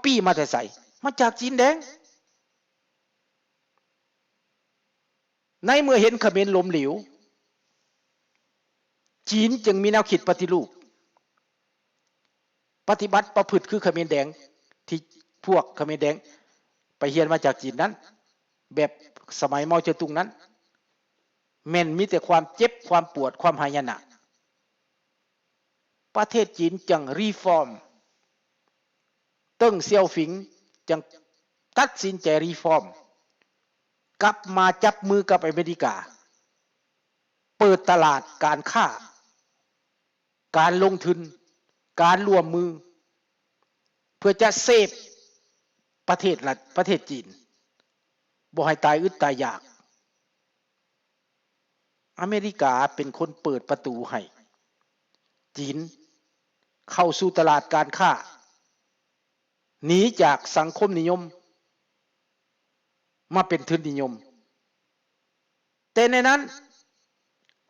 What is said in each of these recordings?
ປີ້ມາແຕ່ໃສ? ມາຈາກຈີນແດງ. ໃນເມື່ອເຫັນຂະເໝນລົ້ມເຫຼວ, ຈີນຈຶ່ງມີແນວຄິດປະຕິຮູບ, ປະຕິບັດປະພຶດຄືຂະເໝນແດງ ທີ່ພວກຂະເໝນແດງໄປຮຽນມາຈາກຈີນນັ້ນ, ແບບສະໄໝເມົາເຈົ້າຕຸງນັ້ນ, ແມ່ນມີແຕ່ຄວາມເຈັບ, ຄວາມປວດ, ຄວາມຫາຍະນະ. ປະເທດຈີນຈຶ່ງຣີຟອມ, ເຕີງ ຊຽວຜິງ ຈຶ່ງຕັດສິນໃຈຣີຟອມ, ກັບມາຈັບມືກັບອາເມລິກາ, ເປີດຕະຫຼາດການຄ້າ, ການລົງທຶນ, ການຮ່ວມມື ເພື່ອຈະເຊບປະເທດລັດ, ປະເທດຈີນ ບໍ່ໃຫ້ຕາຍອຶດຕາຍຢາກ. ອາເມລິກາເປັນຄົນເປີດປະຕູໃຫ້ຈີນເຂົ້າສູ່ຕະຫຼາດການຄ້າ, ໜີຈາກສັງຄົມນິຍົມມາເປັນທຶນນິຍົມ. ແຕ່ໃນນັ້ນ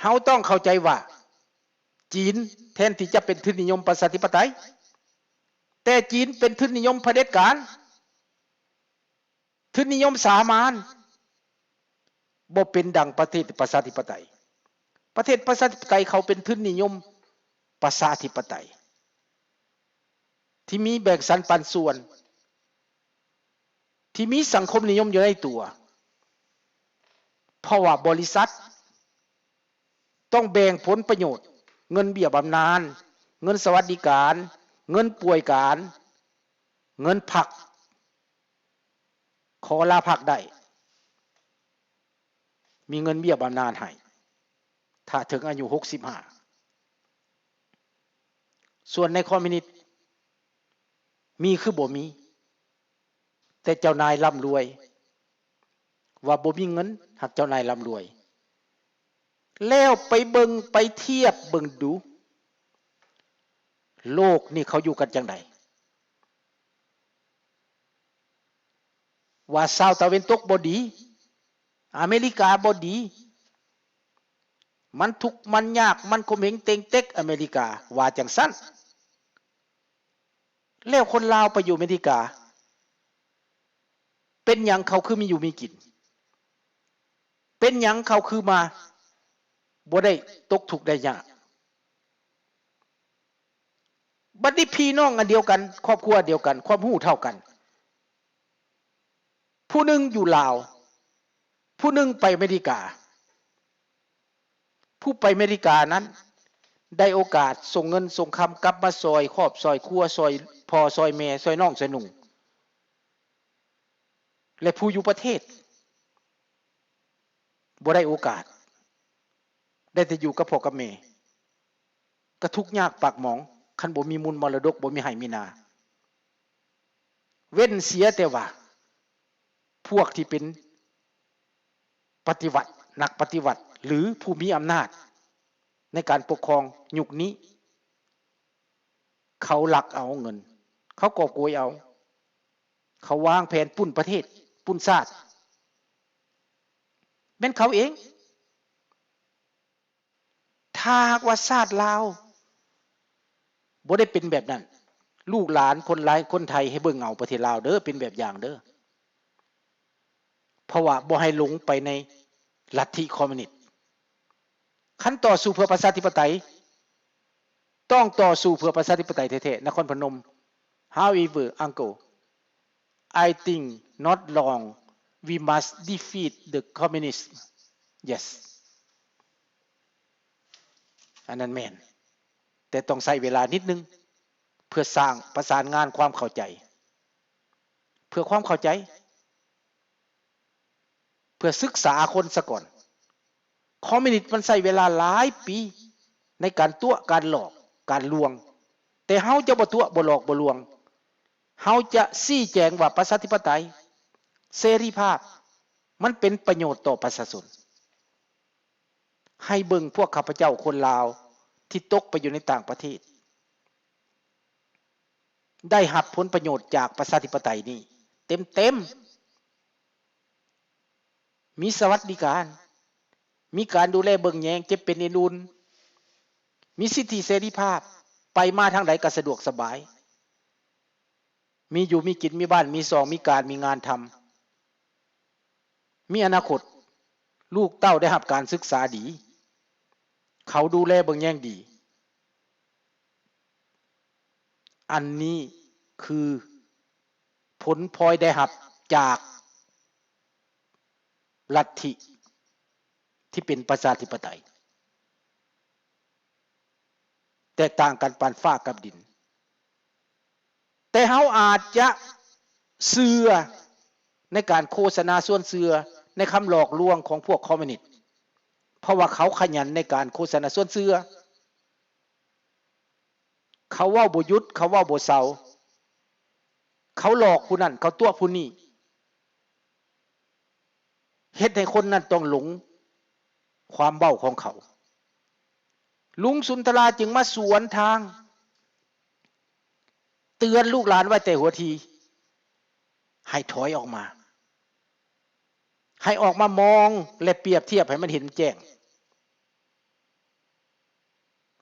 ເຮົາຕ້ອງເຂົ້າໃຈວ່າ ຈີນແທນທີ່ຈະເປັນທຶນນິຍົມປະຊາທິປະໄຕ, ແຕ່ຈີນເປັນທຶນນິຍົມຜະເດັດການ. ທຶນນິຍົມສາມານ ບໍ່ເປັນດັ່ງປະເທດປະຊາທິປະໄຕ. ປະເທດປະຊາທິປະໄຕເຂົາເປັນທຶນນິຍົມປະຊາທິປະໄຕ ທີ່ມີແບ່ງສັນປັນສ່ວນ, ທີ່ມີສັງຄົມນິຍົມຢູ່ໃນຕົວ, ເພາະວ່າບໍລິສັດ ຕ້ອງແບ່ງຜົນປະໂຫຍດ, ເງິນເບ້ຍບຳນານ, ເງິນສະຫວັດດີການ, ເງິນປ່ວຍການ, ເງິນພັກ, ຂໍລາພັກໄດ້, ມີເງິນເບ້ຍບຳນານໃຫ້ ຖ້າເຖິງອາຍຸຫົກສິບຫ້າ. ສ່ວນໃນຄອມມິວນິດ ມີຄືບໍ່ມີ, ແຕ່ເຈົ້ານາຍລ່ຳລວຍ ວ່າບໍ່ມີເງິນ, ຫາກເຈົ້ານາຍລ່ຳລວຍ. ແລ້ວໄປເບິ່ງ, ໄປທຽບເບິ່ງດູ, ໂລກນີ້ເຂົາຢູ່ກັນຈັ່ງໃດ? ວ່າຊາວຕາເວັນຕົກບໍ່ດີ, ອາເມລິກາບໍ່ດີ, ມັນທຸກມັນຍາກ, ມັນຂົ່ມເຫງເຕັງເຕັກ, ອາເມລິກາວ່າຈັ່ງຊັ້ນ. ແລ້ວຄົນລາວໄປຢູ່ອາເມລິກາ ເປັນຫຍັງເຂົາຄືມີຢູ່ມີກິນ? ເປັນຫຍັງເຂົາຄືມາບໍ່ໄດ້ຕົກທຸກໄດ້ຍາກ? ບັດນີ້ພີ່ນ້ອງອັນດຽວກັນ, ຄອບຄົວດຽວກັນ, ຄວາມຮູ້ເທົ່າກັນ, ຜູ້ໜຶ່ງຢູ່ລາວ, ຜູ້ໜຶ່ງໄປອາເມລິກາ. ຜູ້ໄປອາເມລິການັ້ນ ໄດ້ໂອກາດສົ່ງເງິນສົ່ງຄຳກັບມາຊ່ອຍຄອບຊ່ອຍຄົວ, ຊ່ອຍພໍ່ຊ່ອຍແມ່, ຊ່ອຍນ້ອງຊ່ອຍນຸ່ງ, ແລະ ຜູ້ຢູ່ປະເທດ ບໍ່ໄດ້ໂອກາດ, ໄດ້ແຕ່ຢູ່ກັບພໍ່ກັບແມ່, ກໍທຸກຍາກປາກໝອງ, ຄັນບໍ່ມີມູນມໍລະດົກ, ບໍ່ມີໄຮ່ມີນາ. ເວັ້ນເສຍແຕ່ວ່າ ພວກທີ່ເປັນປະຕິວັດ, ນັກປະຕິວັດ ຫຼື ຜູ້ມີອຳນາດໃນການປົກຄອງຍຸກນີ້, ເຂົາລັກເອົາເງິນ, ເຂົາກອບໂກຍເອົາ, ເຂົາວາງແຜນປຸ້ນປະເທດ, ປຸ້ນຊາດ, ແມ່ນເຂົາເອງ. ຖ້າຫາກວ່າຊາດລາວບໍ່ໄດ້ເປັນແບບນັ້ນ, ລູກຫຼານຄົນລາຍ, ຄົນໄທໃຫ້ເບິ່ງເອົາປະເທດລາວເດີ, ເປັນແບບຢ່າງເດີ. ເພາະວ່າບໍ່ໃຫ້ຫຼົງໄປໃນລັດທິຄອມມິວນິດ. ຄັນຕໍ່ສູ້ເພື່ອປະຊາທິປະໄຕ, ຕ້ອງຕໍ່ສູ້ເພື່ອປະຊາທິປະໄຕແທ້ໆ, ນະຄອນພະນົມ. However, uncle, I think not long we must defeat the communist. Yes. ອັນນັ້ນແມ່ນ, ແຕ່ຕ້ອງໃຊ້ເວລານິດໜຶ່ງ ເພື່ອສ້າງປະສານງານຄວາມເຂົ້າໃຈ, ເພື່ອຄວາມເຂົ້າໃຈ, ເພື່ອສຶກສາຄົນສາກ່ອນ. ຄອມມິວນິດມັນໃຊ້ເວລາຫຼາຍປີໃນການຕົວະ, ການຫຼອກ, ການລວງ, ແຕ່ເຮົາຈະບໍ່ຕົວະ, ບໍ່ຫຼອກ, ບໍ່ລວງ. ເຮົາຈະຊີ້ແຈງວ່າປະຊາທິປະໄຕ, ເສລີພາບ ມັນເປັນປະໂຫຍດຕໍ່ປະຊາຊົນ. ໃຫ້ເບິ່ງພວກຂ້າພະເຈົ້າຄົນລາວທີ່ຕົກໄປຢູ່ໃນຕ່າງປະເທດ ໄດ້ຮັບຜົນປະໂຫຍດຈາກປະຊາທິປະໄຕນີ້ເຕັມໆ, ມີສະຫວັດດີການ, ມີການດູແລເບິ່ງແຍງເຈັບເປັນເອັນອຸ່ນ, ມີສິດທິເສລີພາບ, ໄປມາທາງໃດກໍສະດວກສະບາຍ. ມີຢູ່ມີກິນ ມີບ້ານມີຊ່ອງ ມີການມີງານທຳ ມີອະນາຄົດ ລູກເຕົ້າໄດ້ຮັບການສຶກສາດີ ເຂົາດູແລເບິ່ງແຍງດີ. ອັນນີ້ຄືຜົນພອຍໄດ້ຮັບຈາກລັດທິທີ່ເປັນປະຊາທິປະໄຕ ແຕກຕ່າງກັນປານຟ້າກັບດິນ. ແຕ່ເຮົາອາດຈະເຊື່ອໃນການໂຄສະນາຊວນເຊື່ອ ໃນຄຳຫຼອກລວງຂອງພວກຄອມມິວນິດ ເພາະວ່າເຂົາຂະຫຍັນໃນການໂຄສະນາຊວນເຊື່ອ. ເຂົາເວົ້າບໍ່ຢຸດ ເຂົາເວົ້າບໍ່ເຊົາ ເຂົາຫຼອກຜູ້ນັ້ນ ເຂົາຕົວະຜູ້ນີ້ ເຮັດໃຫ້ຄົນນັ້ນຕ້ອງຫຼົງຄວາມເວົ້າຂອງເຂົາ. ລຸງສຸນທະລາຈຶ່ງມາສວນທາງ ເຕືອນລູກຫຼານໄວ້ແຕ່ຫົວທີ ໃຫ້ຖອຍອອກມາ ໃຫ້ອອກມາມອງ ແລະ ປຽບທຽບໃຫ້ມັນເຫັນແຈ້ງ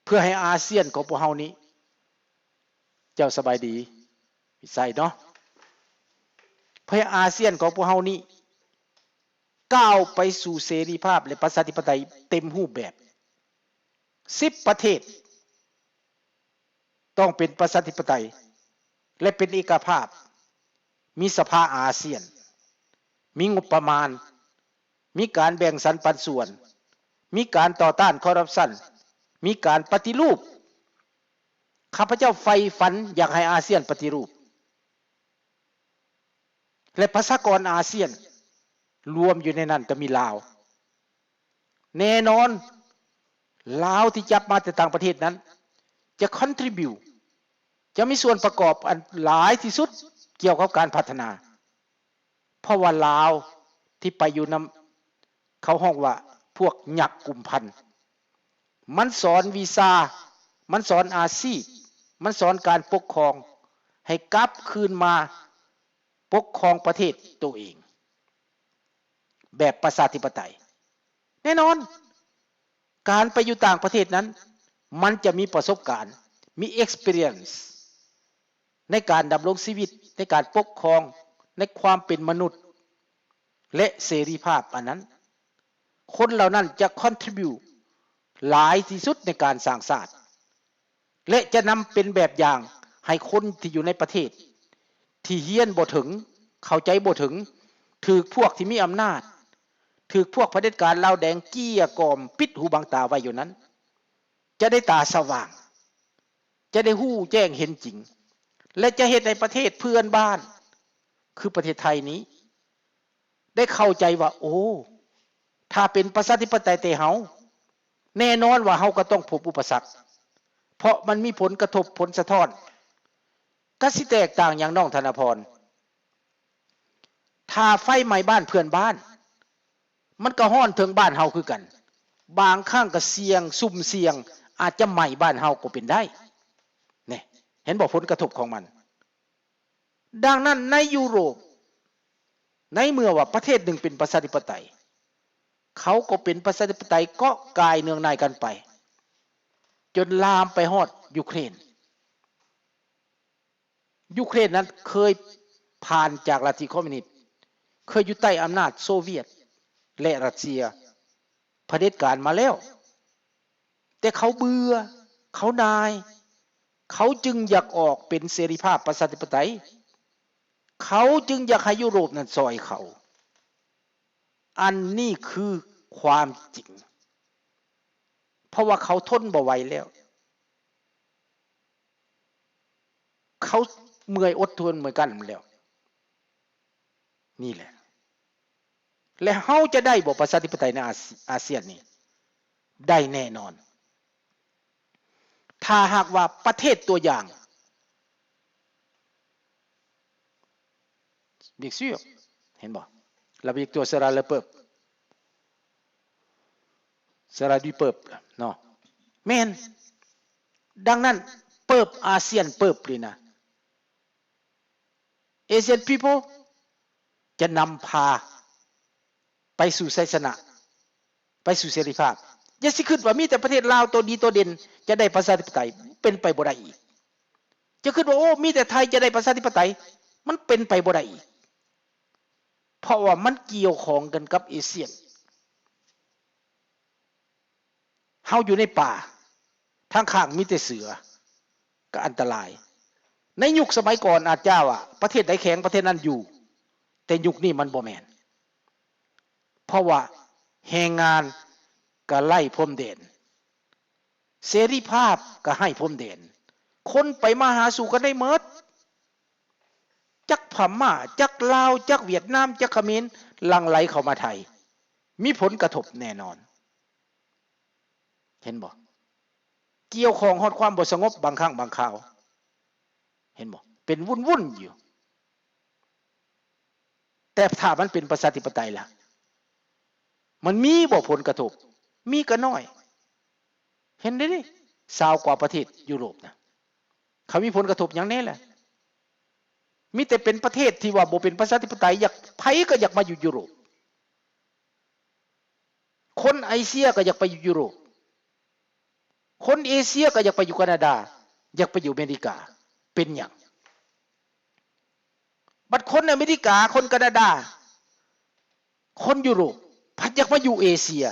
ເພື່ອໃຫ້ອາຊຽນຂອງພວກເຮົານີ້ ເຈົ້າສະບາຍດີ ວິໄສເນາະ ເພື່ອໃຫ້ອາຊຽນຂອງພວກເຮົານີ້ ກ້າວໄປສູ່ເສລີພາບ ແລະ ປະຊາທິປະໄຕເຕັມຮູບແບບ. ສິບປະເທດ ຕ້ອງເປັນປະຊາທິປະໄຕ ແລະ ເປັນເອກະພາບ, ມີສະພາອາຊຽນ, ມີງົບປະມານ, ມີການແບ່ງສັນປັນສ່ວນ, ມີການຕໍ່ຕ້ານຄໍຣັບຊັນ, ມີການປະຕິຮູບ. ຂ້າພະເຈົ້າໃຝ່ຝັນຢາກໃຫ້ອາຊຽນປະຕິຮູບ. ແລະ ປະຊາກອນອາຊຽນລວມຢູ່ໃນນັ້ນກໍມີລາວ. ແນ່ນອນ ລາວທີ່ຈັບມາແຕ່ຕ່າງປະເທດນັ້ນ ຈະ contribute ຈະມີສ່ວນປະກອບອັນຫຼາຍທີ່ສຸດກ່ຽວກັບການພັດທະນາ. ເພາະວ່າລາວທີ່ໄປຢູ່ນຳ ເຂົາຮ້ອງວ່າພວກຍັກກຸມພັນ. ມັນສອນວິຊາ, ມັນສອນອາຊີບ, ມັນສອນການປົກຄອງ ໃຫ້ກັບຄືນມາປົກຄອງປະເທດໂຕເອງ ແບບປະຊາທິປະໄຕ. ແນ່ນອນ ການໄປຢູ່ຕ່າງປະເທດນັ້ນ ມັນຈະມີປະສົບການ, ມີ experience ໃນການດຳລົງຊີວິດ, ໃນການປົກຄອງ, ໃນຄວາມເປັນມະນຸດ ແລະ ເສລີພາບອັນນັ້ນ. ຄົນເຫຼົ່ານັ້ນຈະ contribute ຫຼາຍທີ່ສຸດໃນການສ້າງຊາດ ແລະ ຈະນຳເປັນແບບຢ່າງໃຫ້ຄົນທີ່ຢູ່ໃນປະເທດ ທີ່ຮຽນບໍ່ເຖິງ, ເຂົ້າໃຈບໍ່ເຖິງ, ຖືກພວກທີ່ມີອຳນາດ, ຖືກພວກຜະເດັດການລາວແດງເກັ່ຍກ່ອມປິດຫູບັງຕາໄວ້ຢູ່ນັ້ນ ຈະໄດ້ຕາສະຫວ່າງ, ຈະໄດ້ຮູ້ແຈ້ງເຫັນຈິງ ແລະ ຈະເຮັດໃຫ້ປະເທດເພື່ອນບ້ານ ຄືປະເທດໄທນີ້ ໄດ້ເຂົ້າໃຈວ່າ ໂອ້ ຖ້າເປັນປະຊາທິປະໄຕແຕ່ເຮົາ ແນ່ນອນວ່າເຮົາກໍຕ້ອງພົບອຸປະສັກ ເພາະມັນມີຜົນກະທົບຜົນສະທ້ອນ. ກະຊິແຕກຕ່າງຫຍັງນ້ອງທະນະພອນ? ຖ້າໄຟໄໝ້ບ້ານເພື່ອນບ້ານ ມັນກໍຮ້ອນເຖິງບ້ານເຮົາຄືກັນ. ບາງຄັ້ງກໍສ່ຽງ, ສຸ່ມສ່ຽງ ອາດຈະໄໝ້ບ້ານເຮົາກໍເປັນໄດ້. ນີ້ ເຫັນບໍ່ຜົນກະທົບຂອງມັນ? ດັ່ງນັ້ນໃນຢູໂຣບ ໃນເມື່ອວ່າປະເທດໜຶ່ງເປັນປະຊາທິປະໄຕ ເຂົາກໍເປັນປະຊາທິປະໄຕເກາະກາຍເນື່ອງນາຍກັນໄປ ຈົນລາມໄປຮອດຢູເຄຣນ. ຢູເຄຣນນັ້ນເຄີຍຜ່ານຈາກລັດທິຄອມມິວນິດ, ເຄີຍຢູ່ໃຕ້ອຳນາດໂຊວຽດ ແລະ ຣັດເຊຍ ຜະເດັດການມາແລ້ວ, ແຕ່ເຂົາເບື່ອ, ເຂົາໜ່າຍ, ເຂົາຈຶ່ງຢາກອອກເປັນເສລີພາບປະຊາທິປະໄຕ, ເຂົາຈຶ່ງຢາກໃຫ້ຢູໂຣບນັ້ນຊ່ອຍເຂົາ. ອັນນີ້ຄືຄວາມຈິງ, ເພາະວ່າເຂົາທົນບໍ່ໄຫວແລ້ວ. ເຂົາເມື່ອຍອົດທົນເໝືອນກັນແລ້ວ. ນີ້ແຫຼະ ແລະ ເຮົາຈະໄດ້ບໍ່ປະຊາທິປະໄຕໃນອາຊ-, ອາຊຽນນີ້? ໄດ້ແນ່ນອນ. ຖ້າຫາກວ່າປະເທດຕົວຢ່າງ Bien sûr ເຫັນບໍ່? La victoire sera le peuple, sera du peuple ເນາະ. ແມ່ນ. ດັ່ງນັ້ນ peuple, ASEAN peuple ນີ້ນະ, Asian people ຈະນຳພາໄປສູ່ໄຊຊະນະ, ໄປສູ່ເສລີພາບ. ຢ່າຊິຄິດວ່າມີແຕ່ປະເທດລາວໂຕດີໂຕເດັ່ນຈະໄດ້ປະຊາທິປະໄຕ, ເປັນໄປບໍ່ໄດ້ອີກ. ຈະຄິດວ່າ ໂອ້ ມີແຕ່ໄທຈະໄດ້ປະຊາທິປະໄຕ, ມັນເປັນໄປບໍ່ໄດ້ອີກ ເພາະວ່າມັນກ່ຽວຂ້ອງກັນກັບເອຊຽນ. ເຮົາຢູ່ໃນປ່າ, ທາງຂ້າງມີແຕ່ເສືອ, ກໍອັນຕະລາຍ. ໃນຍຸກສະໄໝກ່ອນອາດຈະວ່າປະເທດໃດແຂງປະເທດນັ້ນຢູ່, ແຕ່ຍຸກນີ້ມັນບໍ່ແມ່ນ. ເພາະວ່າແຮງງານກໍໄຮ້ພົມແດນ, ເສລີພາບກໍໄຮ້ພົມແດນ, ຄົນໄປມາຫາສູ່ກັນໄດ້ໝົດ, ຈັກພະມ້າ, ຈັກລາວ, ຈັກຫວຽດນາມ, ຈັກຂະເໝນ ຫຼັ່ງໄຫຼເຂົ້າມາໄທ, ມີຜົນກະທົບແນ່ນອນ. ເຫັນບໍ່? ກ່ຽວຂ້ອງຮອດຄວາມບໍ່ສະຫງົບບາງຄັ້ງບາງຄາວ. ເຫັນບໍ່? ເປັນວຸ່ນໆຢູ່. ແຕ່ຖ້າມັນເປັນປະຊາທິປະໄຕລະ ມັນມີບໍ່ຜົນກະທົບ? ມີກໍໜ້ອຍ. ເຫັນເດ້ນີ້, ຊາວກວ່າປະເທດຢູໂຣບນະ, ເຂົາມີຜົນກະທົບຫຍັງແດ່ລະ? ມີແຕ່ເປັນປະເທດທີ່ວ່າບໍ່ເປັນປະຊາທິປະໄຕ, ຢາກ, ໃຜກໍຢາກມາຢູ່ຢູໂຣບ. ຄົນເອເຊຍກໍຢາກໄປຢູ່ຢູໂຣບ, ຄົນເອເຊຍກໍຢາກໄປຢູ່ການາດາ, ຢາກໄປຢູ່ອາເມລິກາ. ເປັນຫຍັງ? ບັດຄົນອາເມລິກາ, ຄົນການາດາ, ຄົນຢູໂຣບ ພັດຢາກມາຢູ່ເອເຊຍ.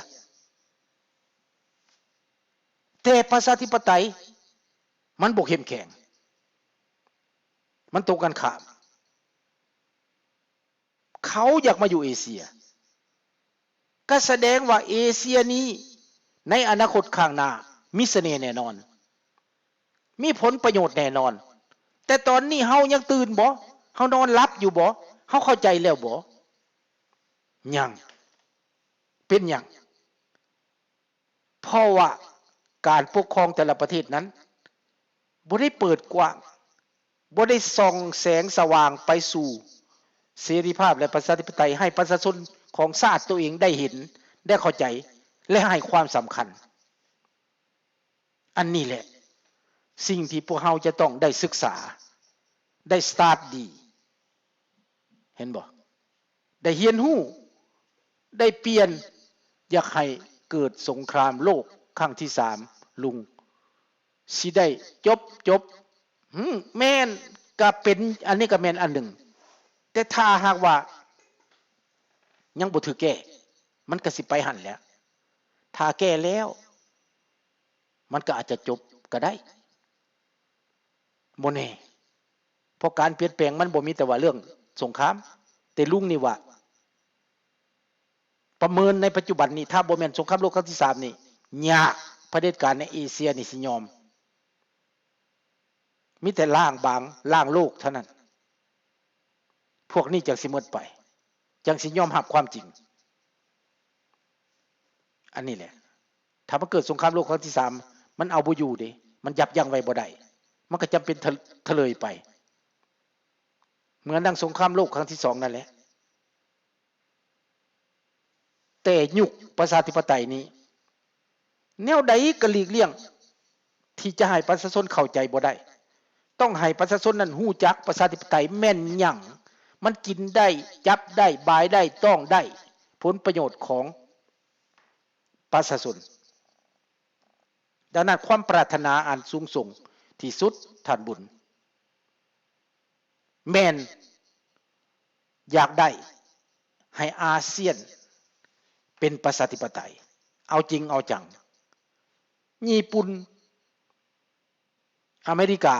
ແຕ່ປະຊາທິປະໄຕມັນບໍ່ເຂັ້ມແຂງ, ມັນຕົງກັນຂ້າມ. ເຂົາຢາກມາຢູ່ເອເຊຍ, ກໍສະແດງວ່າເອເຊຍນີ້ໃນອະນາຄົດຂ້າງໜ້າມີສະເໜ່ແນ່ນອນ, ມີຜົນປະໂຫຍດແນ່ນອນ. ແຕ່ຕອນນີ້ເຮົາຍັງຕື່ນບໍ່? ເຮົານອນຫຼັບຢູ່ບໍ່? ເຮົາເຂົ້າໃຈແລ້ວບໍ່? ຍັງ. ເປັນຫຍັງ? ເພາະວ່າການປົກຄອງແຕ່ລະປະເທດນັ້ນບໍ່ໄດ້ເປີດກວ້າງ, ບໍ່ໄດ້ສ່ອງແສງສະຫວ່າງໄປສູ່ເສລີພາບ ແລະ ປະຊາທິປະໄຕ ໃຫ້ປະຊາຊົນຂອງຊາດໂຕເອງໄດ້ເຫັນ, ໄດ້ເຂົ້າໃຈ ແລະ ໃຫ້ຄວາມສຳຄັນ. ອັນນີ້ແຫຼະສິ່ງທີ່ພວກເຮົາຈະຕ້ອງໄດ້ສຶກສາ, ໄດ້ສະຕາດດີ. ເຫັນບໍ່? ໄດ້ຮຽນຮູ້, ໄດ້ປ່ຽນ, ຢາກໃຫ້ເກີດສົງຄາມໂລກຄັ້ງທີສາມ ລຸງ ຊິໄດ້ຈົບ, ຈົບ. ຫື ແມ່ນ, ກະເປັນ, ອັນນີ້ກະແມ່ນອັນໜຶ່ງ. ແຕ່ຖ້າຫາກວ່າຍັງບໍ່ຖືກແກ້, ມັນກະຊິໄປຫັ້ນແຫຼະ. ຖ້າແກ້ແລ້ວ, ມັນກໍອາດຈະຈົບກໍໄດ້, ບໍ່ແນ່. ເພາະການປ່ຽນແປງມັນບໍ່ມີແຕ່ວ່າເລື່ອງສົງຄາມ, ແຕ່ລຸງນີ້ວ່າ ປະເມີນໃນປັດຈຸບັນນີ້, ຖ້າບໍ່ແມ່ນສົງຄາມໂລກຄັ້ງທີສາມນີ້, ຍາກ, ຜະເດັດການໃນເອເຊຍນີ້ຊິຍອມ. ມີແຕ່ລ້າງບາງ, ລ້າງໂລກເທົ່ານັ້ນ. ພວກນີ້ຈັ່ງຊິໝົດໄປ, ຈັ່ງຊິຍອມຮັບຄວາມຈິງ. ອັນນີ້ແຫຼະ, ຖ້າມັນເກີດສົງຄາມໂລກຄັ້ງທີສາມ, ມັນເອົາບໍ່ຢູ່ເດ້, ມັນຢັບຢັ້ງໄວ້ບໍ່ໄດ້, ມັນກໍຈຳເປັນທະ, ທະເລີຍໄປ, ເໝືອນດັ່ງສົງຄາມໂລກຄັ້ງທີສອງນັ້ນແຫຼະ. ແຕ່ຍຸກປະຊາທິປະໄຕນີ້, ແນວໃດກໍຫຼີກລ່ຽງທີ່ຈະໃຫ້ປະຊາຊົນເຂົ້າໃຈບໍ່ໄດ້. ຕ້ອງໃຫ້ປະຊາຊົນນັ້ນຮູ້ຈັກປະຊາທິປະໄຕແມ່ນຫຍັງ, ມັນກິນໄດ້, ຈັບໄດ້, ບາຍໄດ້, ຕ້ອງໄດ້, ຜົນປະໂຫຍດຂອງປະຊາຊົນ. ດັ່ງນັ້ນ, ຄວາມປາດຖະໜາອັນສູງສົ່ງທີ່ສຸດ, ທ່ານບຸນ, ແມ່ນຢາກໄດ້ໃຫ້ອາຊຽນເປັນປະຊາທິປະໄຕ, ເອົາຈິງເອົາຈັງ. ຍີ່ປຸ່ນ, ອາເມລິກາ,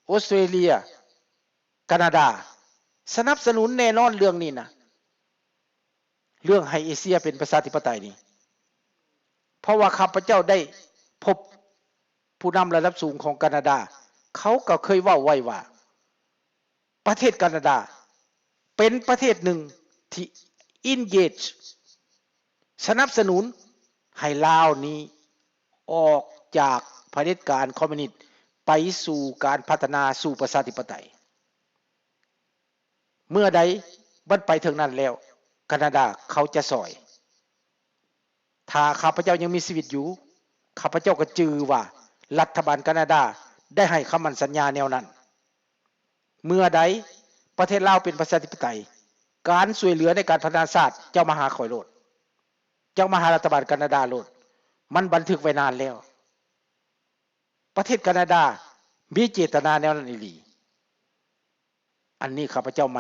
ອົດສະຕຣາເລຍ, ການາດາ ສະໜັບສະໜູນແນ່ນອນເລື່ອງນີ້ນະ. ເລື່ອງໃຫ້ເອເຊຍເປັນປະຊາທິປະໄຕນີ້, ເພາະວ່າຂ້າພະເຈົ້າໄດ້ພົບຜູ້ນຳລະດັບສູງຂອງການາດາ, ເຂົາກໍເຄີຍເວົ້າໄວ້ວ່າ ປະເທດການາດາເປັນປະເທດໜຶ່ງທີ່ engage ສະໜັບສະໜູນໃຫ້ລາວນີ້ອອກຈາກຜະເດັດການຄອມມູນິດ ໄປສູ່ການພັດທະນາສູ່ປະຊາທິປະໄຕ. ເມື່ອໃດມັນໄປເຖິງນັ້ນແລ້ວ, ການາດາເຂົາຈະຊ່ອຍ. ຖ້າຂ້າພະເຈົ້າຍັງມີຊີວິດຢູ່, ຂ້າພະເຈົ້າກໍຈື່ວ່າລັດຖະບານການາດາໄດ້ໃຫ້ຄຳໝັ້ນສັນຍາແນວນັ້ນ. ເມື່ອໃດປະເທດລາວເປັນປະຊາທິປະໄຕ, ການຊ່ວຍເຫຼືອໃນການພັດທະນາຊາດ ເຈົ້າມາຫາຂ້ອຍໂລດ, ເຈົ້າມາຫາລັດຖະບານການາດາໂລດ, ມັນບັນທຶກໄວ້ນານແລ້ວ. ປະເທດການາດາ ມີເຈຕນາແນວນັ້ນອີ່ຫຼີ. ອັນນີ້ຂ້າພະເຈົ້າໝ